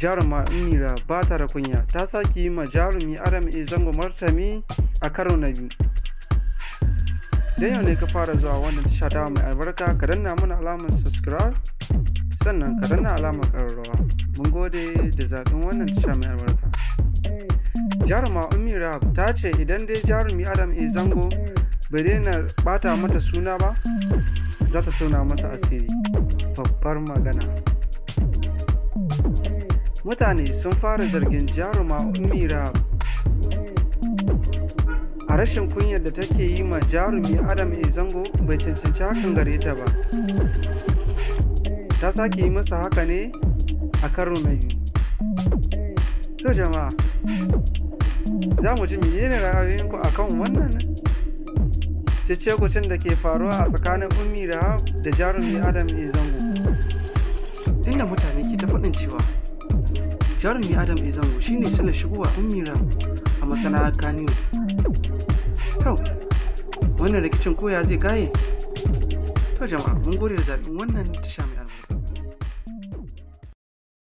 Jaruma Ummi Rahab ba ta da kunya, ta sake yi ma jarumi Adam A Zango martani a karo na biyu. Idan yau ne ka fara zuwa wannan tasha ta mai albarka, ka danna mana alamar subscribe, sannan ka danna alamar ƙararrawa. Mun gode da zaɓin wannan tasha mai albarka. Jaruma Ummi Rahab ta ce idan dai jarumi Adam A Zango bai daina ɓata mata suna ba, za ta tona masa asiri. Babbar magana. Mutane sun fara zargin jaruma Ummi Rahab a rashin kunyar da take yi ma jarumi Adam A Zango bai cancanci hakan gare ta ba. Ta sake yi masa haka ne a karo na biyu. To jama'a, za mu ji menene ra'ayoyinku akan wannan cece-kucen da ke faruwa a tsakanin Ummi Rahab da jarumi Adam A Zango. Inda mutane ke ta faɗin cewa jarumi Adam A Zango shine silar shigowa Ummi Rahab a masana'ar Kannywood. To, wannan rikicin koya zai kaye? To jama'a, mun gode da zaɓin wannan tasha mai albarka.